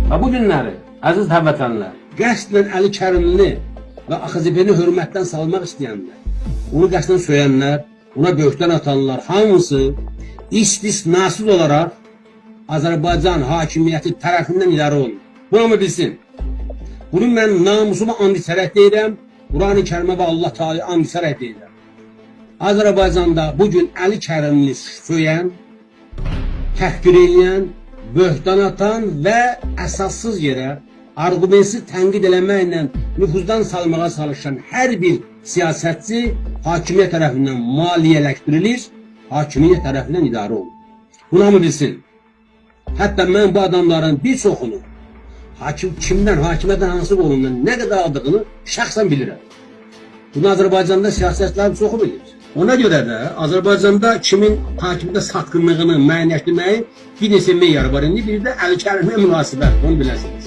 Və bu günləri, əziz həmvətənlər, qəsdən Əli Kərimli və AXCP-ni hörmətdən salmaq istəyənlər, onu qəsdən söyənlər, ona böhtan atanlar hamısı istisnasız olaraq Azərbaycan hakimiyyəti tərəfindən idarə olunur. Bunu hamı bilsin. Bunu mən namusuma and içərək deyirəm, Qurani Kərimə və Allah Teala and içərək deyirəm. Azərbaycanda bugün Əli Kərimli söyən, təhqir eləyən, böhtan atan və əsassız yerə arqumentsiz tənqid eləməklə nüfuzdan salmağa çalışan hər bir siyasətçi hakimiyyət tərəfindən maliyyələşdirilir, hakimiyyət tərəfindən idarə olunur. Bunu hamı bilsin. Hətta mən bu adamların bir çoxunu hakim kimdən, hakimiyyətin hansı qolundan nə qədər aldığını şəxsən bilirəm. Bunu Azərbaycanda siyasətçilərin çoxu bilir. Ona görə də Azərbaycanda kimin hakimiyyətə satqınlığını müəyyənləşdirməyin bir neçə meyarı var indi. Bir də Əli Kərimə münasibət, onu biləsiniz.